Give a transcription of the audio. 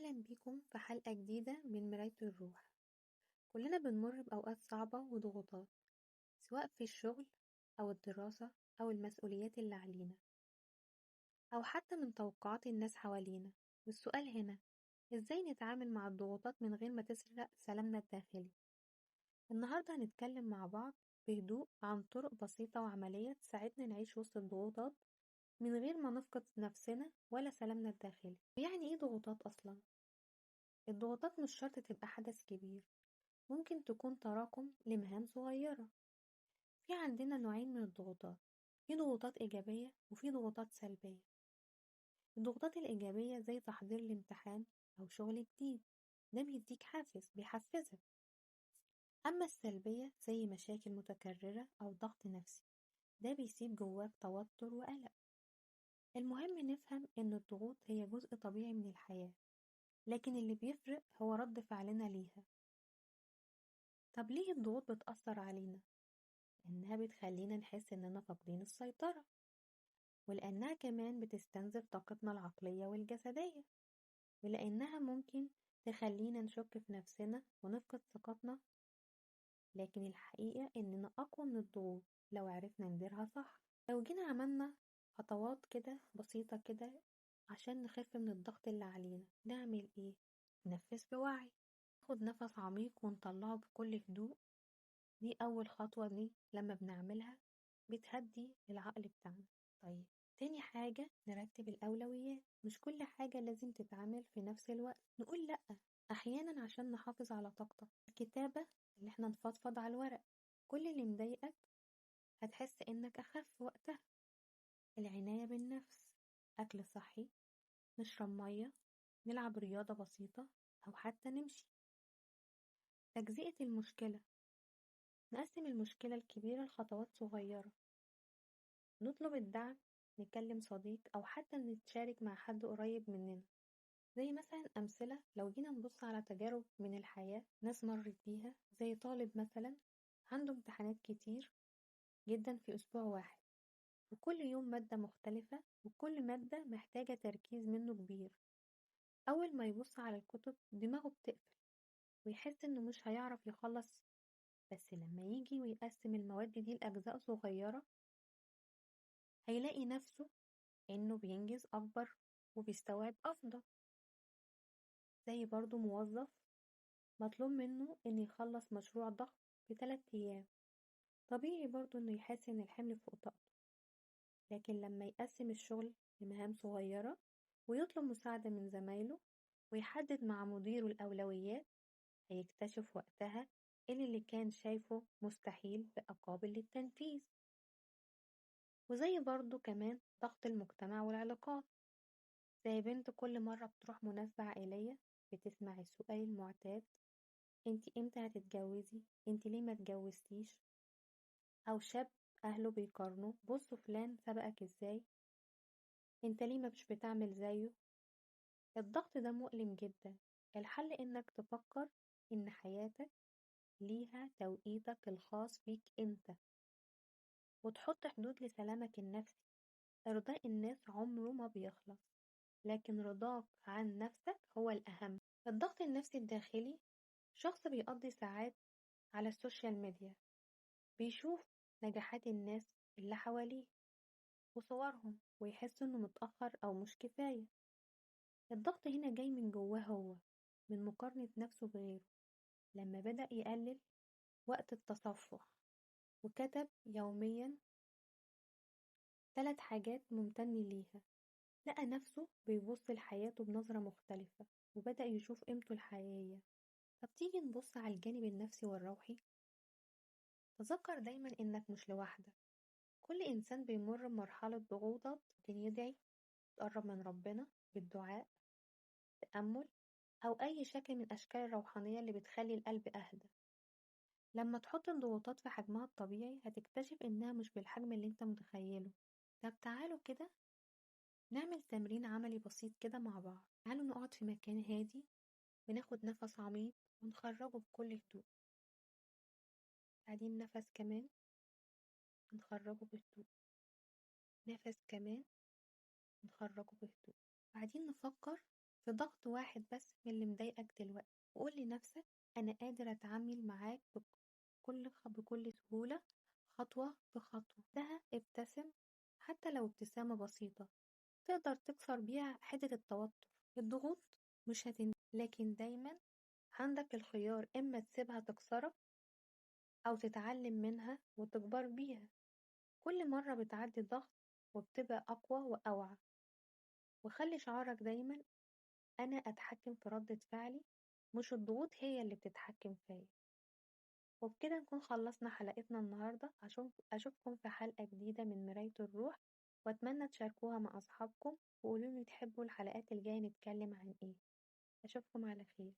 أهلا بيكم في حلقة جديدة من مراية الروح. كلنا بنمر بأوقات صعبة وضغوطات، سواء في الشغل أو الدراسة أو المسؤوليات اللي علينا، أو حتى من توقعات الناس حوالينا. والسؤال هنا، إزاي نتعامل مع الضغوطات من غير ما تسرق سلامنا الداخلي؟ النهاردة هنتكلم مع بعض بهدوء عن طرق بسيطة وعملية تساعدنا نعيش وسط الضغوطات من غير ما نفقد نفسنا ولا سلامنا الداخلي. يعني إيه ضغوطات أصلا؟ الضغوطات مش شرط تبقى حدث كبير، ممكن تكون تراكم لمهام صغيرة. في عندنا نوعين من الضغوطات، في ضغوطات إيجابية وفي ضغوطات سلبية. الضغوطات الإيجابية زي تحضير الامتحان أو شغل جديد، ده بيديك حافز، بيحفزك. أما السلبية زي مشاكل متكررة أو ضغط نفسي، ده بيسيب جواك توتر وقلق. المهم نفهم إن الضغوط هي جزء طبيعي من الحياة، لكن اللي بيفرق هو رد فعلنا ليها. طب ليه الضغوط بتأثر علينا؟ لأنها بتخلينا نحس إننا فاقدين السيطرة، ولأنها كمان بتستنزف طاقتنا العقلية والجسدية، ولأنها ممكن تخلينا نشك في نفسنا ونفقد ثقتنا. لكن الحقيقة إننا أقوى من الضغوط لو عرفنا نديرها صح. لو جينا عملنا خطوات كده بسيطة كده عشان نخف من الضغط اللي علينا، نعمل إيه؟ ننفس بوعي، ناخد نفس عميق ونطلعه بكل هدوء. دي أول خطوة، دي لما بنعملها بتهدي العقل بتاعنا. طيب تاني حاجة، نرتب الأولويات. مش كل حاجة لازم تتعمل في نفس الوقت، نقول لأ أحيانا عشان نحافظ على طاقتك. الكتابة، اللي احنا نفضفض على الورق كل اللي مضايقك، هتحس إنك أخف وقتها. العناية بالنفس، أكل صحي، نشرب مية، نلعب رياضة بسيطة أو حتى نمشي. تجزئة المشكلة، نقسم المشكلة الكبيرة لخطوات صغيرة. نطلب الدعم، نكلم صديق أو حتى نتشارك مع حد قريب مننا. زي مثلا أمثلة، لو جينا نبص على تجارب من الحياة ناس مرت بيها، زي طالب مثلا عنده امتحانات كتير جدا في أسبوع واحد، وكل يوم مادة مختلفة، وكل مادة محتاجة تركيز منه كبير. أول ما يبص على الكتب دماغه بتقفل ويحس إنه مش هيعرف يخلص. بس لما يجي ويقسم المواد دي لأجزاء صغيرة، هيلاقي نفسه إنه بينجز أكبر وبيستوعب أفضل. زي برضو موظف مطلوب منه إن يخلص مشروع ضخم في 3 أيام، طبيعي برضو إنه يحس إن الحمل فوق طاقته. لكن لما يقسم الشغل لمهام صغيرة ويطلب مساعدة من زمايله ويحدد مع مديره الأولويات، هيكتشف وقتها إن اللي كان شايفه مستحيل بقى قابل للتنفيذ. وزي برضو كمان ضغط المجتمع والعلاقات، زي بنت كل مرة بتروح مناسبة عائلية بتسمع السؤال المعتاد، انتي امتى هتتجوزي؟ انتي ليه ما اتجوزتيش؟ أو شاب أهله بيقارنوا، بصوا فلان سبقك ازاي، انت ليه ما مش بتعمل زيه؟ الضغط ده مؤلم جدا. الحل انك تفكر ان حياتك ليها توقيتك الخاص بيك انت، وتحط حدود لسلامك النفسي. إرضاء الناس عمره ما بيخلص، لكن رضاك عن نفسك هو الأهم. الضغط النفسي الداخلي، شخص بيقضي ساعات على السوشيال ميديا، بيشوف نجاحات الناس اللي حواليه وصورهم ويحس إنه متأخر أو مش كفاية. الضغط هنا جاي من جواه هو، من مقارنة نفسه بغيره. لما بدأ يقلل وقت التصفح وكتب يوميا 3 حاجات ممتن ليها، لقى نفسه بيبص لحياته بنظرة مختلفة وبدأ يشوف قيمته الحقيقية. طب تيجي نبص على الجانب النفسي والروحي. تذكر دايما إنك مش لوحدك. كل إنسان بيمر بمرحلة ضغوطات، ممكن يدعي، يتقرب من ربنا بالدعاء، تأمل، أو أي شكل من أشكال الروحانية اللي بتخلي القلب أهدى. لما تحط الضغوطات في حجمها الطبيعي هتكتشف إنها مش بالحجم اللي انت متخيله. طب تعالوا كده نعمل تمرين عملي بسيط كده مع بعض. تعالوا نقعد في مكان هادي وناخد نفس عميق ونخرجه بكل هدوء، بعدين نفس كمان نخرجه بهدوء، نفس كمان نخرجه بهدوء. بعدين نفكر في ضغط واحد بس من اللي مضايقك دلوقتي، وقول لنفسك أنا قادر أتعامل معاك بكل سهولة، خطوة بخطوة. ده ابتسم حتى لو ابتسامة بسيطة تقدر تكسر بيها حدة التوتر. الضغوط مش هتنتهي، لكن دايما عندك الخيار إما تسيبها تكسرك أو تتعلم منها وتكبر بيها. كل مرة بتعدي ضغط وبتبقى أقوى وأوعى. وخلي شعارك دايما أنا أتحكم في ردة فعلي، مش الضغوط هي اللي بتتحكم فيا. وبكده نكون خلصنا حلقتنا النهاردة. أشوفكم في حلقة جديدة من مراية الروح، وأتمنى تشاركوها مع أصحابكم وقولولي تحبوا الحلقات الجاية نتكلم عن إيه. أشوفكم على خير.